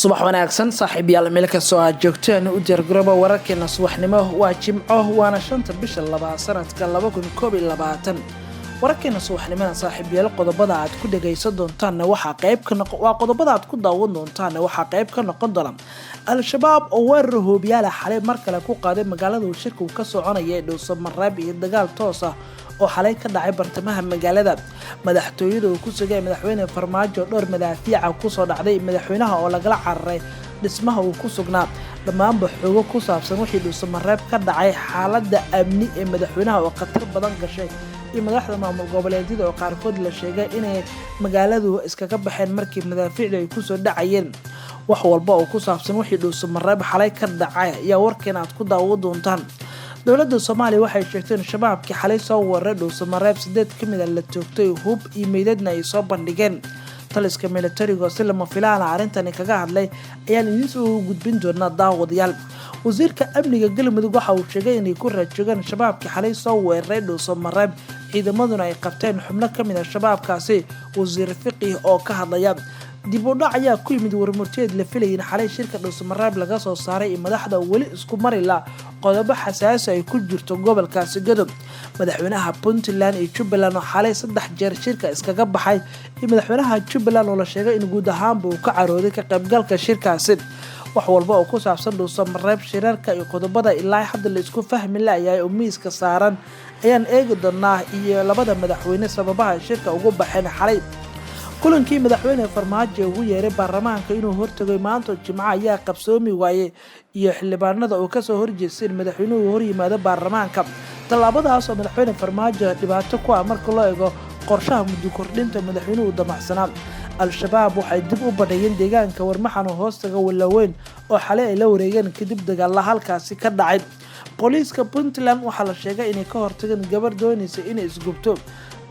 Subax wanaagsan saaxiibayaal, meel kastoo aad joogteen u diyaargarooba wararkeena subaxnimo. Waa Jimco, waana 5-ta bisha 2 sanadka 2021. Wararkeena subaxnimada saaxiibayaal, qodobada aad ku dhagaysan doontaanna waxaa qayb ka noqon, waa qodobada aad ku daawan doontaanna waxaa qayb ka noqon doona Al-Shabaab oo weerar hoobiyaala xalay mar kale ku qaaday magaalada uu shirka uu ka soconaya ee Dhuusamareeb, iyo dagaal toos ah oo xalay ka dhacay bartamaha magaalada. Madaxtooyada uu ku sugay madaxweyne Farmaajo dhowr madaafiica kusoo dhacday, madaxweynaha oo lagala cararay dhismaha uu ku sugnaa. Dhammaanba xoogo ku saabsan wixii Dhuusamareeb ka dhacay, xaaladda amni ee madaxweynaha oo khatar badan gashay, iyo madaxda maamul goboleedyada oo qaarkood la sheegay inay magaaladu iskaga baxeen markii madaafiicdu ay kusoo dhacayeen. Wax walba oo ku saabsan wixii Dhuusamareeb xalay ka dhacay ayaa warkeena aad ku daawo doontaan. Dowladda Soomaaliya waxay sheegtay in Shabaabkii xalay soo weeraray Dhuusamareeb 8 ka mid a la toogtay, hub iyo meydadna ay soo bandhigeen. Taliska militariga oo si lama filaana arrintani kaga hadlay ayaan idiin soo gudbin doonaa daawadayaal. Wasiirka amniga Galmudug waxa uu sheegay inay ku raadjoogaan Shabaabkii xalay soo weeraray Dhuusamareeb, ciidamaduna ay qabteen xubno ka mid a Shabaabkaasi. Wasiir Fiqih oo ka hadlaya dib u dhac ayaa ku yimid warmurtiyeed la filayay in xalay shirka Dhuusamareeb laga soo saaray, iyo madaxda weli isku marila qodobo xasaasi ay ku jirto gobolkaasi Godob. Madaxweynaha Puntland iyo Jubbaland oo xalay 3 jeer shirka iskaga baxay, iyo madaxweynaha Jubbaland oo la sheegay in guud ahaanba uu ka carooday ka qaybgalka shirkaasi. Wax walba oo ku saabsan Dhuusamareeb, shirarka iyo qodobada ilaa hadda la isku fahmi layahay oo miiska saaran ayaan eegi doonaa, iyo labada madaxweyne sababaha shirka ugu baxeen xalay. Kulankii madaxweyne Farmaajo ugu yeeray baarlamaanka inuu hortagay maanta Jimco ayaa qabsoomi waayey, iyo xildhibaanada oo kasoo horjeestay in madaxweynuhu horyimaado baarlamaanka. Tallaabadaas oo madaxweyne Farmaajo dhibaato ku ah marka loo eego qorshaha muddo kordhinta madaxweynuhu damacsanaa. Al-Shabaab waxay dib u badhayeen deegaanka Warmaxan oo hoostaga Walaweyn oo xalay ay la wareegeen kadib dagaalla halkaasi ka dhacay. Booliiska Puntland waxaa la sheegay inay ka hortageen gabar doonaysa inay isgubto.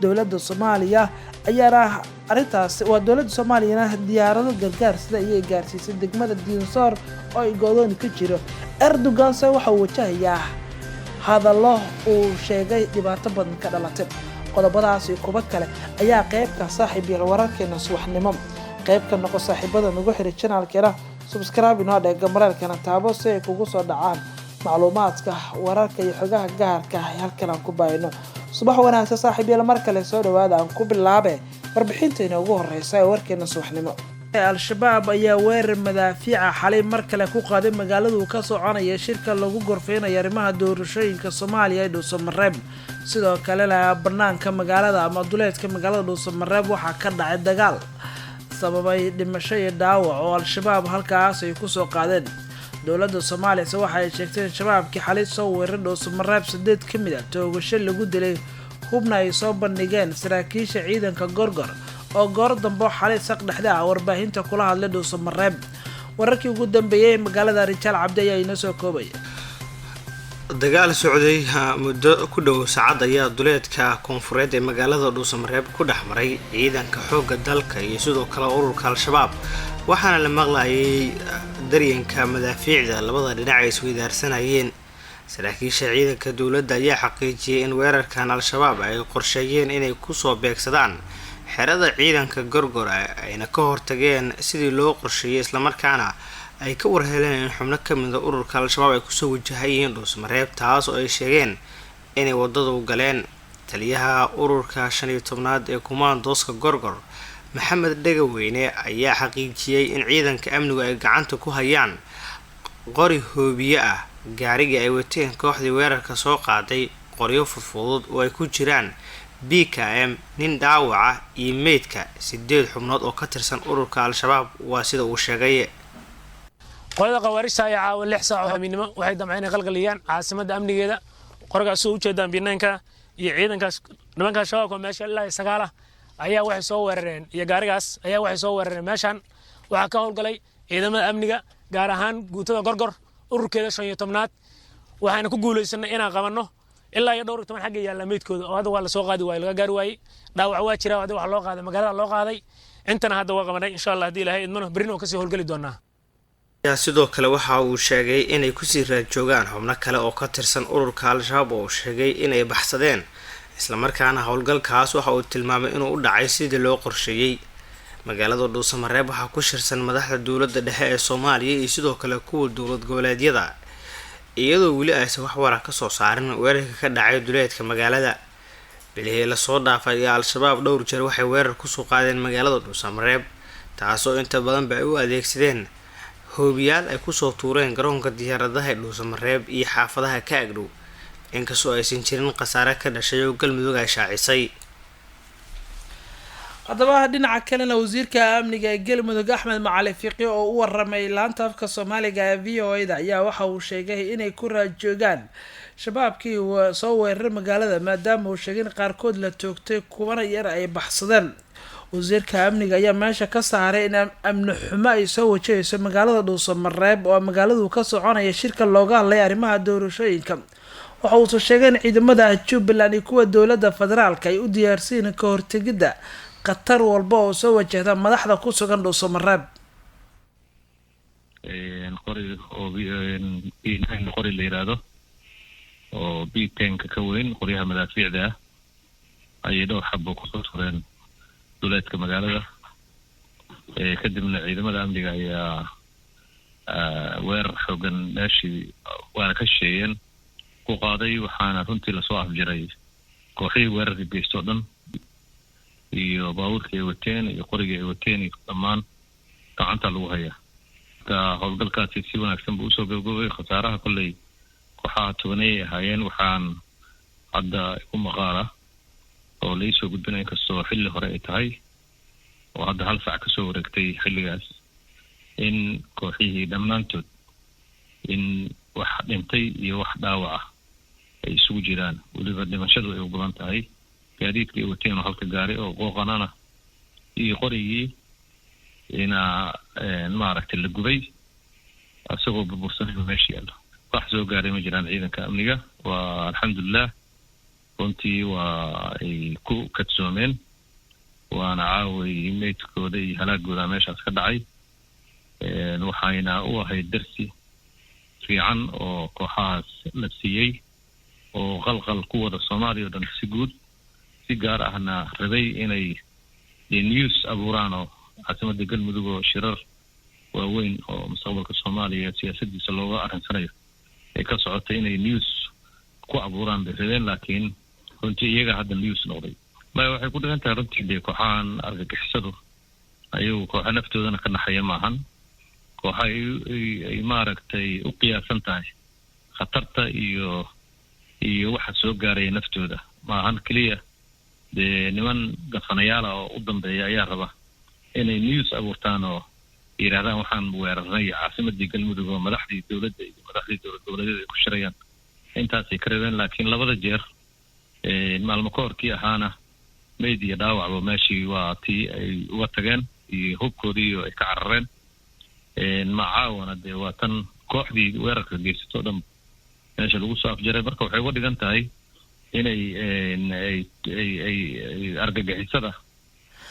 Dowladda Soomaaliya ayaana arrintaasi, waa dowladda Soomaaliyana diyaarado gargaar sida ayay gaarsiisay degmada Diinsoor oo ay goodooni ka jiro. Erdoganse waxa uu wajahayaa hadallo uu sheegay dhibaato badan ka dhalatay. Qodobadaas iyo kuwo kale ayaa qeybka saaxiib yaal wararkeena subaxnimo. Qayb ka noqo saaxiibada nagu xiray channelkeena, subscribe inoo dheega, maraalkana taabo si ay kugu soo dhacaan macluumaadka, wararka iyo xogaha gaarka ah ee halkan aan ku baayno. Subax wanaagsan saaxiib yaal, mar kale soo dhawaada. Aan ku bilaabe warbixinta inoogu horeysa ee warkeena subaxnimo. Al-Shabaab ayaa weerar madaafiica xalay mar kale ku qaaday magaaladu ka soconaya shirka lagu gorfeynayo arrimaha doorashooyinka Soomaaliya ee Dhuusamareeb. Sidoo kalena banaanka magaalada ama duleedka magaalada Dhuusamareeb waxaa ka dhacay dagaal sababay dhimasho iyo dhaawac oo Al-Shabaab halkaas ay kusoo qaadeen. Dowladda Soomaaliyase waxa ay sheegtay in Shabaabkii xalay soo weeraray Dhuusamareeb 8 ka mid a toogasho lagu dilay, hubna ay soo bandhigeen saraakiisha ciidanka Gorgor oo goor dambe xalay saq dhexda ah warbaahinta kula hadlay Dhuusamareeb. Wararkii ugu dambeeyay ee magaalada, Rijaal Cabdi ayaa inoo soo koobaya. Dagaal socday muddo ku dhow saacad ayaa duleedka koonfureed ee magaalada Dhuusamareeb ku dhex maray ciidanka xoogga dalka iyo sidoo kale ururka Al-Shabaab, waxaana la maqlayay daryanka madaafiicda labada dhinac ay isweydaarsanayeen. Saraakiisha ciidanka dowladda ayaa xaqiijiyay in weerarkan Al-Shabaab ay qorsheeyeen inay kusoo beegsadaan xerada ciidanka Gorgor, ayna ka hortageen sidii loo qorsheeyay, islamarkaana ay ka warheleen in xubno ka mida ururka Al-Shabaab ay kusoo wajahayihiin Dhuusamareeb, taas oo ay sheegeen inay wadada u galeen. Taliyaha ururka 15aad ee kumaandooska Gorgor, Maxamed Dhegaweyne, ayaa xaqiijiyey in ciidanka amnigu ay gacanta ku hayaan qori hoobiye ah, gaarigii ay wateen kooxdii weerarka soo qaaday, qoryo fudfudud oo ay ku jiraan BKM, nin dhaawaca iyo meydka 8 xubnood oo ka tirsan ururka Al-Shabaab, waa sida uu sheegay. Qolada khawaarijta ayaa caawa 6 saac oo habeenimo waxay damceen inay qalqaliyaan caasimadda amnigeeda. Qorgaas soo ujeedaan binaanka iyo ciidankaas nimankaas Shabaabka meesha ilaa 9 ah ayaa waxay soo weerareen, iyo gaarigaas ayaa waxay soo weerareen meeshan. Waxaa ka howlgalay ciidamada amniga, gaar ahaan guutada Gorgor ururkeeda 15aad, waxaana ku guulaysanay inaan qabanno ilaa iyo dhowr iyo toban. Xagga yaalla meydkooda oo hadda waa lasoo qaadi waayey, laga gaari waayey. Dhaawac waa jira, hadda wax loo qaaday magaalada loo qaaday. Intana hadda waa qabanay. Insha Allah, haddii Ilaahay idmano, berrina oo kasii howlgeli doonaa. Sidoo kale waxa uu sheegay inay kusii raad joogaan xubno kale oo ka tirsan ururka Al-Shabaab oo uu sheegay inay baxsadeen, islamarkaana howlgalkaas waxa uu tilmaamay inuu u dhacay sidii loo qorsheeyey. Magaalada Dhuusamareeb waxaa ku shirsan madaxda dowladda dhexe ee Soomaaliya iyo sidoo kale kuwa dowlad goboleedyada, iyadoo weli aysan wax wara kasoo saarin weerarka ka dhacay duleedka magaalada. Bilihii lasoo dhaafay ayaa Al-Shabaab dhowr jeer waxay weerar kusoo qaadeen magaalada Dhuusamareeb, taasoo inta badanba ay u adeegsadeen hoobiyaal ay kusoo tuureen garoonka diyaaradaha ee Dhuusamareeb iyo xaafadaha ka agdhow, inkastoo aysan jirin khasaare ka dhashay oo Galmudug ay shaacisay. Haddaba dhinaca kalena, wasiirka amniga ee Galmudug Axmed Macali Fiqi oo u waramay laanta afka Soomaaliga ee VOA da ayaa waxa uu sheegay inay ku raajoogaan Shabaabkii soo weeraray magaalada, maadaama uu sheegay in qaarkood la toogtay, kuwana yar ay baxsadeen. Wasiirka amniga ayaa meesha ka saaray in amni xumo ay soo wajahayso magaalada Dhuusamareeb, oo magaaladu ka soconaya shirka looga hadlay arrimaha doorashooyinka. Waxa uuse sheegay in ciidamada Jubbaland iyo kuwa dowladda federaalka ay u diyaarsiin ka hortegidda khatar walba oo soo wajahda madaxda ku sugan Dhuusamareeb. Qori oo B9, qori la yiraahdo oo B10-ka ka weyn, qoryaha madaafiicda ah, ayay dhowr xabo kusoo tureen duleedka magaalada. Kadibna ciidamada amniga ayaa weerar xoogan meeshii waana ka shisheeyeen ku qaaday, waxaana runtii lasoo afjiray kooxihii weerarka geysto o dhan iyo baabuurkii ay wateen iyo qorigii ay wateen iyo dhammaan gacanta lagu hayaa. Marka howlgalkaasi si wanaagsan buu usoo gabagabay. Khasaaraha kolley kooxaha tobanayay ahaayeen, waxaan hadda ku maqaala oo laisoo gudbinaya, inkastoo xilli hore ay tahay oo hadda hal saac kasoo wareegtay xilligaas, in kooxihii dhammaantood in wax dhintay iyo wax dhaawac ah ay isugu jiraan, weliba dhimashadu ay u badan tahay. Gaadiidka ay wateen oo halka gaari oo qooqanana iyo qorigii ina maaragtay la gubay isagoo burbursanay meesha yaallo. Wax soo gaaray ma jiraan ciidanka amniga, waa alxamdulilah, runtii waa ay ku kadsoomeen, waana caaway meydkooda iyo halaagooda meeshaas ka dhacay. Waxayna u ahayd darsi fiican oo kooxahaas la siiyey oo qalqal ku wada Soomaaliya o dhan si guud, si gaar ahna rabay inay news abuuraan oo caasimadda Galmudug oo shirar waaweyn oo mustaqbalka Soomaaliya siyaasadiisa looga arrinsanayo ay ka socotay inay news ku abuuraan bay rabeen, laakiin runtii iyaga hadda news noqday. Maya, waxay ku dhigan tahay runtii dee kooxahan argagixisadu ayagu kooxa naftoodana ka naxaya maahan, kooxa ay maaragtay u qiyaasan tahay khatarta iyo waxa soo gaaraya naftooda maahan. Keliya dee niman gafanayaala oo u dambeeya ayaa raba inay news abuurtaan oo yidhahdaan waxaan weerarnay caasimadii Galmudug oo madaxdii dowladda iyo madaxdii dowlad goboleedyada ay ku shirayaan. Intaasay ka rabeen, laakiin labada jeer maalmo ka horkii ahaana meyd iyo dhaawacba meeshii waa tii ay uga tageen iyo hubkoodii iyo ay ka carareen. Macaawana dee waa tan kooxdii weerarka geysato o dhan meesha lagu soo afjaray. Marka waxay uga dhigan tahay inay ay ay argagixisada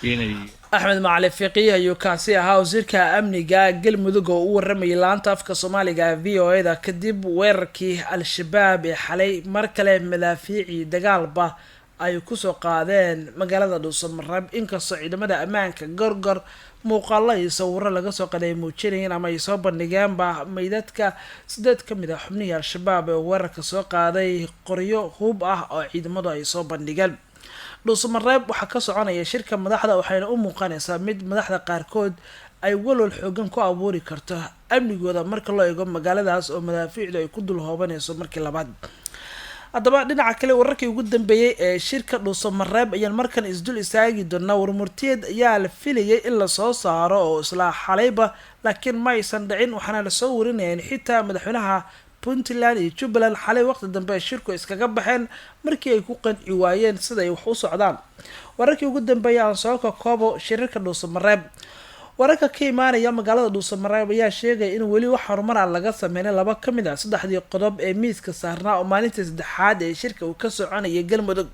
inay Axmed Macali Fiqiih ayuu kaasi ahaa, wasiirka amniga Galmudug oo u waramayay laanta afka Soomaaliga VOA da, kadib weerarkii Al-Shabaab ee xalay mar kale madaafiicii dagaalba ay kusoo qaadeen magaalada Dhuusamareeb, inkastoo ciidamada ammaanka Gorgor muuqaalo iyo sawiro laga soo qaday ay muujinayeen ama ay soo bandhigeenba meydadka sideed ka mid ah xubnihii Al-Shabaab ee weerarka soo qaaday, qoryo hub ah oo ciidamadu ay soo bandhigeen. Dhuusamareeb waxaa ka soconaya shirka madaxda, waxayna u muuqanaysaa mid madaxda qaarkood ay walwal xoogan ku abuuri karto amnigooda marka loo eego magaaladaas oo madaafiicdu ay ku dul hoobanayso markii labaad. Haddaba dhinaca kale, wararkii ugu dambeeyey ee shirka Dhuusamareeb ayaan markan isdul istaagi doonaa. Warmurtiyeed ayaa la filayay in lasoo saaro oo isla xalayba, laakiin ma aysan dhicin, waxaana lasoo warinaya in xitaa madaxweynaha Puntland iyo Jubbaland xalay waqti dambe shirku iskaga baxeen markii ay ku qanci waayeen sida ay wax u socdaan. Wararkii ugu dambeeyay aan soo kakoobo shirarka Dhuusamareeb. Wararka ka imaanaya magaalada Dhuusamareeb ayaa sheegaya in weli wax horumar aan laga sameynay laba ka mid ah saddexdii qodob ee miiska saarnaa oo maalintii saddexaad ee shirka uu ka soconayay Galmudug.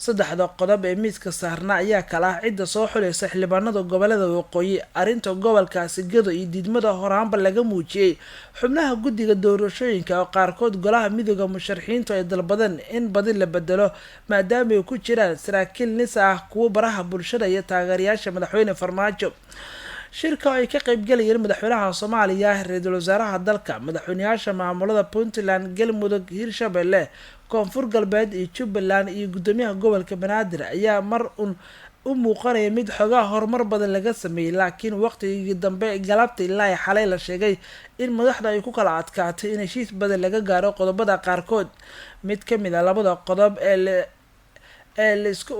Saddexda qodob ee miiska saarna ayaa kala ah cidda soo xulaysa xildhibaanada gobolada waqooyi, arrinta gobolkaasi Gado iyo diidmada horaanba laga muujiyey xubnaha guddiga doorashooyinka oo qaarkood golaha midooda musharaxiintu ay dalbadeen in badi la bedelo maadaama ay ku jiraan saraakiil nisa ah, kuwo baraha bulshada iyo taageerayaasha madaxweyne Farmaajo. Shirka oo ay ka qeybgalayeen madaxweynaha Soomaaliya, ra-iisul wasaaraha dalka, madaxweyneyaasha maamulada Puntland, Galmudug, Hirshabelle, Koonfur Galbeed iyo Jubbaland iyo guddoomiyaha gobolka Banaadir ayaa mar un u muuqanaya mid xoogaa horumar badan laga sameeyey, laakiin waqtigii dambe galabta ilaa xalay la sheegay in madaxda ay ku kala adkaatay in heshiis badan laga gaaro qodobada qaarkood. Mid ka mid a labada qodob ee laisku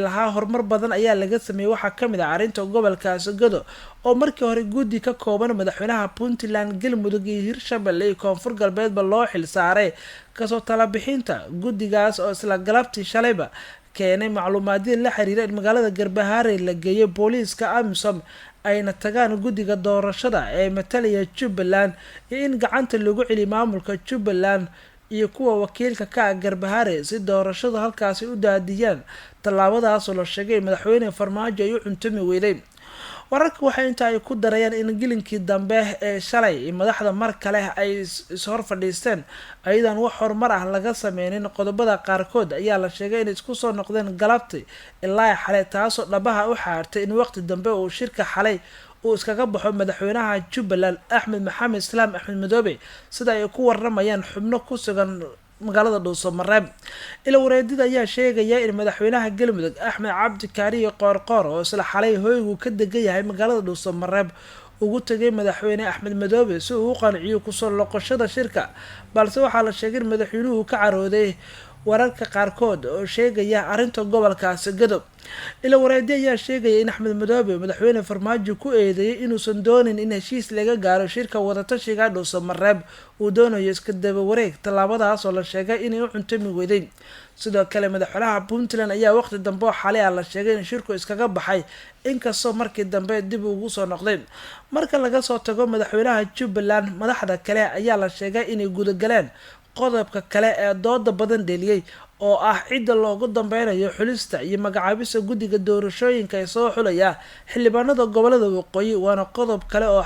lahaa horumar badan ayaa laga sameeyey waxaa kamid ah arrinta gobolkaasi Gado, oo markii hore guddi ka kooban madaxweynaha Puntland, Galmudug iyo Hirshabelle iyo Koonfur Galbeedba loo xil saaray kasoo talabixinta. Guddigaas oo isla galabtii shalayba keenay macluumaadyo la xiriira in magaalada Garbahaare la geeyo booliiska AMISOM ayna tagaan guddiga doorashada ee matalaya Jubbaland, iyo in gacanta lagu celiyo maamulka Jubbaland iyo kuwa wakiilka ka ah Garbahaare si doorashadu halkaasi u daadiyaan. Tallaabadaasoo la sheegay madaxweyne Farmaajo ay u cuntami weyday. Wararka waxay inta ay ku darayaan in gelinkii dambe ee shalay madaxda mar kale ay ishor fadhiisteen ayadoon wax horumar ah laga sameynin qodobada qaarkood. Ayaa la sheegay inay isku soo noqdeen galabti ilaa xalay, taasoo dhabaha u xaartay in waqti dambe uu shirka xalay uu iskaga baxo madaxweynaha Jubbaland Axmed Maxamed Islaam Axmed Madoobe, sida ay ku waramayaan xubno ku sugan magaalada Dhuusamareeb. Ila wareedida ayaa sheegaya in madaxweynaha Galmudug Axmed Cabdi Kaariyo Qoorqoor oo isla xalay hoygu ka degan yahay magaalada Dhuusamareeb ugu tegay madaxweyne Axmed Madoobe si uu u qanciyo kusoo noqoshada shirka, balse waxaa la sheegay in madaxweynuhu ka carooday wararka qaarkood oo sheegaya arrinta gobolkaasi Gado. Ila wareedi ayaa sheegaya in Axmed Madoobe madaxweyne Farmaajo ku eedeeyay inuusan doonin in heshiis laga gaaro shirka wadatashiga Dhuusamareeb, uu doonayo iska daba wareeg, tallaabadaas oo la sheegay inay u cuntami weyday. Sidoo kale madaxweynaha Puntland ayaa waqti dambe oo xalay ah la sheegay in shirku iskaga baxay, inkastoo markii dambe dib ugu soo noqday. Marka laga soo tago madaxweynaha Jubbaland, madaxda kale ayaa la sheegay inay gudagaleen qodobka kale ee dooda badan dheliyey oo ah cidda loogu dambeynayo xulista iyo magacaabista guddiga doorashooyinka ee soo xulaya xildhibaanada gobolada waqooyi, waana qodob kale oo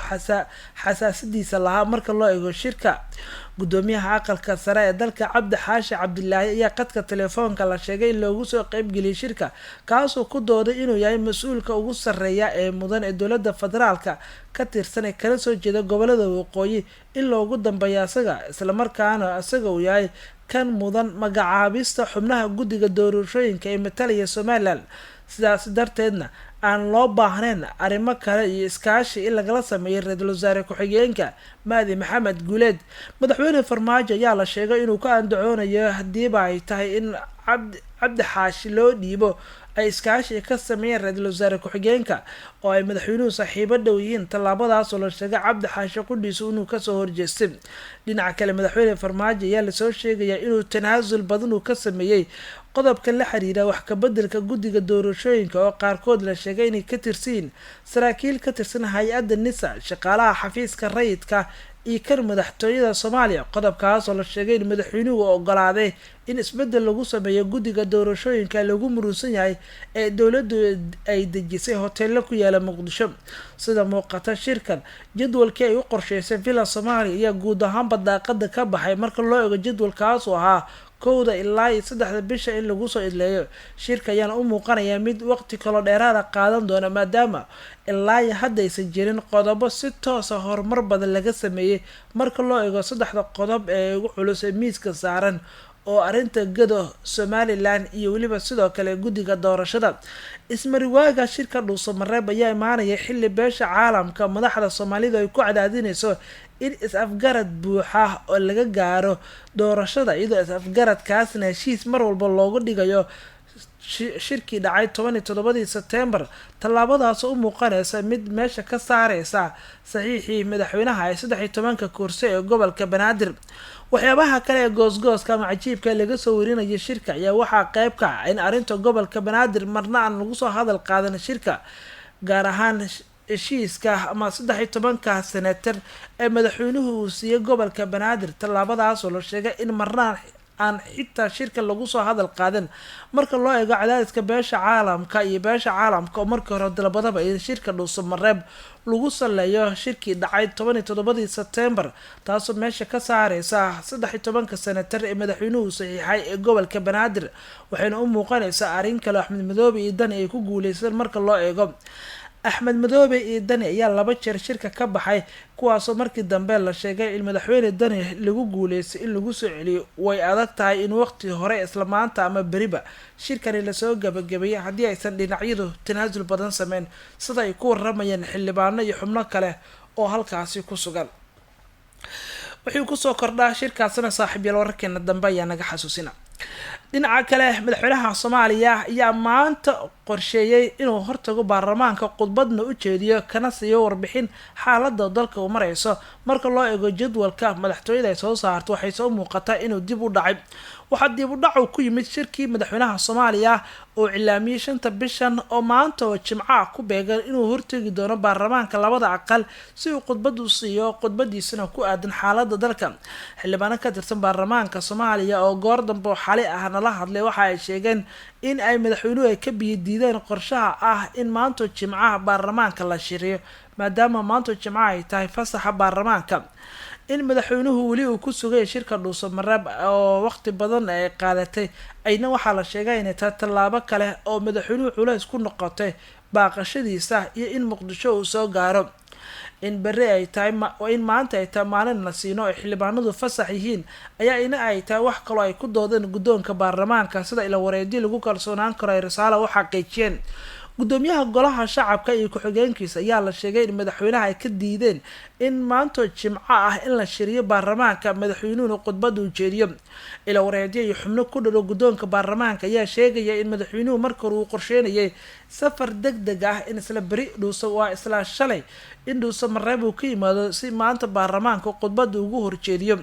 xasaasadiisa lahaa marka loo eego shirka. Gudoomiyaha aqalka sare ee dalka Cabdi Xaashi Cabdilaahi ayaa qadka telefoonka la sheegay in loogu soo qeybgeliyay shirka, kaasoo ku dooday inuu yahay mas-uulka ugu sarreeya ee mudan ee dowladda federaalka ka tirsan ee kala soo jeeda gobolada waqooyi in loogu dambeeyo asaga, islamarkaana isaga uu yahay kan mudan magacaabista xubnaha guddiga doorashooyinka ee matalaya Somalilan, sidaas darteedna aan loo baahnayn arrimo kale iyo iskaashi in lagala sameeyo ra-iisul wasaare ku-xigeenka Mahdi Maxamed Guuleed. Madaxweyne Farmaajo ayaa la sheegay inuu ka andacoonayo hadiiba ay tahay in Cabdi Xaashi loo dhiibo ay iskaashi ka sameeyeen ra-iisul wasaare ku-xigeenka oo ay madaxweynuhu saaxiibo dhow yihiin, tallaabadaasoo la sheegay Cabdi Xaashi qudhiisu inuu kasoo horjeestay. Dhinaca kale madaxweyne Farmaajo ayaa lasoo sheegayaa inuu tanaasul badan uu ka sameeyey qodobka la xiriira wax kabedelka guddiga doorashooyinka oo qaarkood la sheegay inay ka tirsiin saraakiil ka tirsan hay-adda NISA, shaqaalaha xafiiska rayidka iyo kan madaxtooyada Soomaaliya. Qodobkaas oo la sheegay in madaxweynuhu ogolaaday in isbeddel lagu sameeyo guddiga doorashooyinka lagu murunsan yahay ee dowladdu ay dejisay hoteello ku yaala Muqdisho. Sida muuqata shirkan jadwalkii ay u qorsheysay Villa Soomaaliya ayaa guud ahaanba daaqada ka baxay marka loo eego jadwalkaas oo ahaa 1da ilaa iyo 3da bisha in lagu soo idleeyo. Shirka ayaana u muuqanaya mid waqti kaloo dheeraada qaadan doona, maadaama ilaa iyo hadda aysan jirin qodobo si toosa horumar badan laga sameeyey marka loo eego saddexda qodob ee ugu culus ee miiska saaran oo arrinta Gado, Somalilan iyo weliba sidoo kale guddiga doorashada. Ismariwaaga shirka Dhuusamareeb ayaa imaanaya xilli beesha caalamka madaxda Soomaalida ay ku cadaadinayso in is-afgarad buuxa oo laga gaaro doorashada, iyadoo is-afgaradkaasna heshiis mar walba loogu dhigayo shirkii dhacay 17-dii Sebtembar, tallaabadaasoo u muuqanaysa mid meesha ka saareysa saxiixii madaxweynaha ee 13-ka kursi ee gobolka Banaadir. Waxyaabaha kale ee goosgooska ama cajiibka laga soo warinayo shirka ayaa waxaa qeyb ka ah in arrinta gobolka Banaadir marna aan lagu soo hadal qaadan shirka, gaar ahaan heshiiska ama 13-ka senatar ee madaxweynuhu uu siiyey gobolka Banaadir, tallaabadaasoo la sheegay in marnaan Aan xitaa shirka lagu soo hadal qaadin marka loo eego cadaadiska beesha caalamka iyo beesha caalamka oo markii hore dalbadaba in shirka Dhuusamareeb lagu saleeyo shirkii dhacay 17-dii Sebtembar, taasoo meesha ka saareysa 13-ka senatar ee madaxweynuhu saxiixay ee gobolka Banaadir. Waxayna u muuqanaysaa arrin kale Axmed Madoobe iyo Dani ay ku guuleysteen. Marka loo eego Axmed Madoobe iyo Dani ayaa laba jeer shirka ka baxay, kuwaasoo markii dambe la sheegay in madaxweyne Dani lagu guuleystay in lagu soo celiyo. Way adag tahay in waqti hore, isla maanta ama beriba, shirkani lasoo gabagabeeyay haddii aysan dhinacyadu tanaasul badan sameyn, sida ay ku waramayeen xildhibaano iyo xubno kale oo halkaasi ku sugan. Wuxuu kusoo kordhaa shirkaasina, saaxiibyaal, wararkeena dambe ayaa naga xasuusina. Dhinaca kale, madaxweynaha Soomaaliya ayaa maanta qorsheeyey inuu hortago baarlamaanka, khudbadna u jeediyo, kana siiyo warbixin xaalada dalka uu mareyso. Marka loo eego jadwalka madaxtooyada ay soo saarto, waxay soo muuqataa inuu dib u dhacay. Waxaa dib u dhacu ku yimid shirkii madaxweynaha Soomaaliya oo cilaamiyey 5-ta bishan oo maanta oo Jimcaha ku beegan inuu hortegi doono baarlamaanka labada aqal si uu khudbad u siiyo, khudbadiisana ku aadan xaalada dalka. Xildhibaano ka tirsan baarlamaanka Soomaaliya oo goor dambe oo xali ah nala hadlay waxa ay sheegeen in ay madaxweynuhu ay ka biyo diideen qorshaha ah in maanta Jimcaha baarlamaanka la shiriyo, maadaama maanta Jimcaha ay tahay fasaxa baarlamaanka, in madaxweynuhu weli uu ku sugay shirka Dhuusamareeb oo waqti badan ay qaadatay. Ayna waxaa la sheegay inay tahay tallaabo kale oo madaxweynuhu culays ku noqotay baaqashadiisa iyo in Muqdisho uu soo gaaro, in berri ay tahay, in maanta ay tahay maalin la siino ay xildhibaanadu fasax yihiin ayaa ina ay tahay wax kaloo ay ku doodeen guddoonka baarlamaanka, sida ila wareedyo lagu kalsoonaan karo ay Risaala u xaqiijiyeen. Gudoomiyaha Golaha Shacabka iyo ku-xigeenkiisa ayaa la sheegay in madaxweynaha ay ka diideen in maanto Jimco ah in la shiriyo baarlamaanka, madaxweynuhuna khudbada ujeediyo. Ila wareedyo iyo xubno ku dhalo guddoonka baarlamaanka ayaa sheegaya in madaxweynuhu marka hore uu qorsheynayay safar deg deg ah in isla beri Dhuuso, waa isla shalay, in Dhuuso Mareeb uu ka yimaado si maanta baarlamaanka khudbada ugu horjeediyo.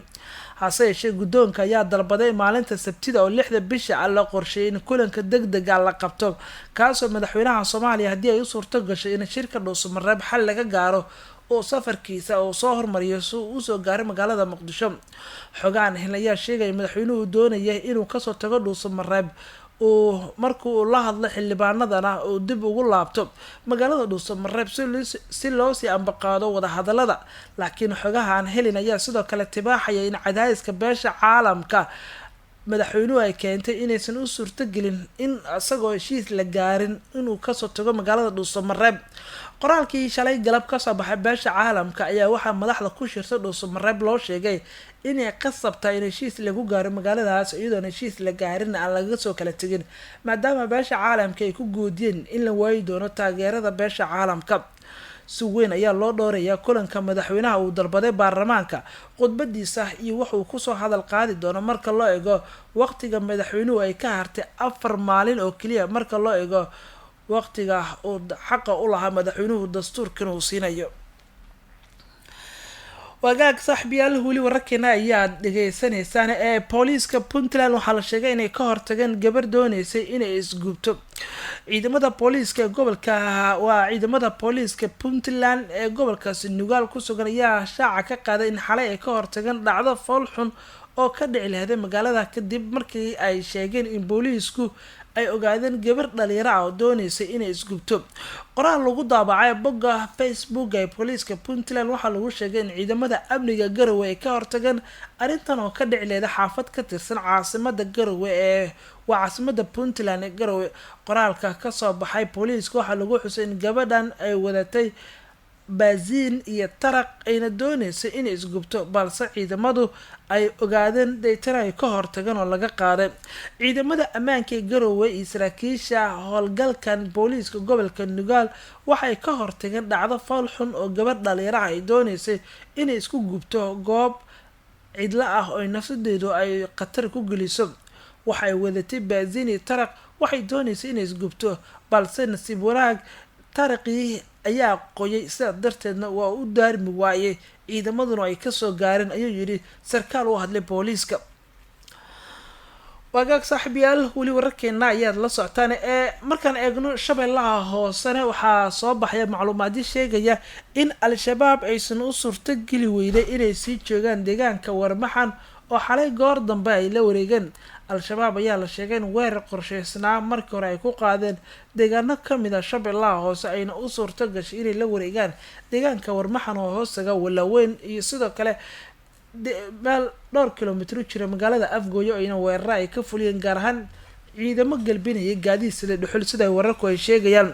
Hase yeeshee, guddoonka ayaa dalbaday maalinta Sabtida oo 6-da bisha ah la qorsheeyay in kulanka deg dega la qabto, kaasoo madaxweynaha Soomaaliya, haddii ay u suurto gashay in shirka Dhuusamareeb xal laga gaaro, oo safarkiisa uu soo hormariyo si uu usoo gaaray magaalada Muqdisho. Xogaan hel ayaa sheegaya madaxweynuhu doonaya inuu kasoo tago Dhuusamareeb, uu marka uu la hadlo xildhibaanadana uu dib ugu laabto magaalada Dhuusamareeb si loosii ambaqaado wadahadalada. Laakiin xogaha aan helin ayaa sidoo kale tibaaxaya in cadaadiska beesha caalamka madaxweynuhu ay keentay inaysan u suurtogelin in isagoo heshiis la gaarin inuu kasoo tago magaalada Dhuusamareeb. Qoraalkii shalay galab kasoo baxay beesha caalamka ayaa waxaa madaxda ku shirta Dhuusamareeb loo sheegay inay qasabtaa in heshiis lagu gaaro magaaladaas, iyadoon heshiis la gaarin aan laga soo kala tegin, maadaama beesha caalamka ay ku goodiyeen in la waayi doono taageerada beesha caalamka. Si weyn ayaa loo dhoorayaa kulanka madaxweynaha uu dalbaday baarlamaanka, khudbadiisa iyo wuxuu kusoo hadal qaadi doono, marka loo eego waqtiga madaxweynuhu ay ka hartay 4 maalin oo keliya, marka loo eego waqtiga uu xaqa u lahaa madaxweynuhu dastuurkan uu siinayo. Wagaag saaxiibayaal, weli wararkeena ayaad dhegeysanaysaan. Ee booliiska Puntland waxaa la sheegay inay ka hortageen gabar dooneysay inay isgubto. Ciidamada booliiska ee gobolka, waa ciidamada booliiska Puntland ee gobolkaasi Nugaal ku sugan, ayaa shaaca ka qaaday in xalay ay ka hortageen dhacdo foolxun oo ka dhici lahday magaalada, kadib markii ay sheegeen in booliisku ay ogaadeen gabar dhalinyaro ah oo dooneysay inay isgubto. Qoraal lagu daabacay bogga Facebook ee booliiska Puntland waxaa lagu sheegay in ciidamada amniga Garowe ay ka hortageen arrintan oo ka dhici lehda xaafad ka tirsan caasimada Garowe ee waa caasimada Puntland ee Garowe. Qoraalka kasoo baxay booliiska waxaa lagu xusay in gabadhan ay wadatay baasiin iyo taraq, ayna dooneysay inay isgubto, balse ciidamadu ay ogaadeen, daytana ay ka hortageen oo laga qaaday. Ciidamada ammaanka ee Garowe iyo saraakiisha howlgalkan booliiska gobolka Nugaal waxay ka hortageen dhacdo fool xun oo gabadh dhalinyaraha ay dooneysay inay isku gubto goob cidlo ah oo nafsadeedu ay khatar ku geliso. Waxay wadatay baasiin iyo taraq, waxay dooneysay inay isgubto, balse nasiib wanaag taraqii ayaa qoyay, sidaa darteedna waa u daarmi waayey, ciidamaduna ay kasoo gaareen, ayuu yidhi sarkaal u hadlay booliiska. Wagaag saaxiibayaal, weli wararkeena ayaad la socotaan. Ee markaan eegno Shabeellaha Hoosena, waxaa soo baxaya macluumaadyo sheegaya in Al-Shabaab aysan u suurto geli weyday inay sii joogaan deegaanka Warmaxan. oo xalay goor dambe ay la wareegeen. Al-Shabaab ayaa la sheegay in weerar qorsheysnaa markii hore ay ku qaadeen deegaano kamid a Shabeellaha Hoose, ayna u suurto gashay inay la wareegaan deegaanka Warmaxan oo hoostaga Walaweyn iyo sidoo kale meel dhowr kilomitr u jira magaalada Afgooyo, ayna weeraro ay ka fuliyeen, gaar ahaan ciidamo galbinaya gaadiid sida dhuxul, sida wararku ay sheegayaan.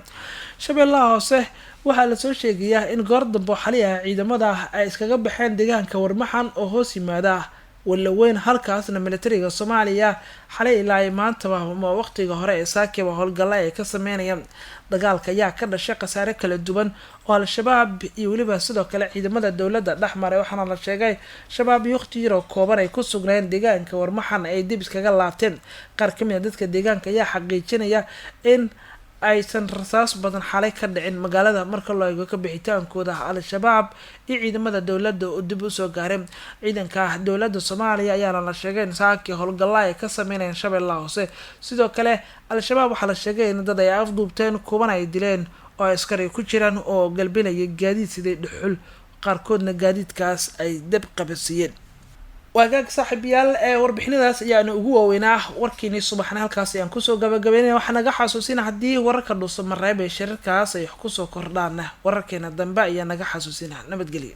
Shabeellaha Hoose waxaa lasoo sheegayaa in goor dambe oo xali ah ciidamada ay iskaga baxeen deegaanka Warmaxan oo hoos yimaada Walaweyn, halkaasna militariga Soomaaliya xalay ilaa ay maantaba ama waqtiga hore ee saakiba howlgalla ay ka sameynayaan. Dagaalka ayaa ka dhashay khasaare kala duwan oo Al-Shabaab iyo weliba sidoo kale ciidamada dowladda dhex maray, waxaana la sheegay Shabaab iyo waqti yaroo kooban ay ku sugnaayeen deegaanka Warmaxan ay dib iskaga laabteen. Qaar kamid a dadka deegaanka ayaa xaqiijinaya in aysan rasaas badan xalay ka dhicin magaalada marka loo eego ka bixitaankooda Al-Shabaab iyo ciidamada dowladda oo dib usoo gaareen. Ciidanka dowladda Soomaaliya ayaana la sheegay in saakii howlgalla ay ka sameynayeen Shabeellaha Hoose. Sidoo kale Al-Shabaab waxaa la sheegay in dad ay afduubteen, kuban ay dileen oo askari ku jiraan oo galbinaya gaadiid siday dhuxul, qaarkoodna gaadiidkaas ay dab qabasiiyeen. Waagaag saaxiibayaal, ee warbixinadaas ayaanu ugu waaweynaa warkiinii subaxna, halkaas ayaan kusoo gabagabeynaya. Waxaa naga xasuusina haddii wararka Dhuusamareeb ee shirarkaas ay kusoo kordhaana, wararkeena dambe ayaa naga xasuusina. Nabadgelya.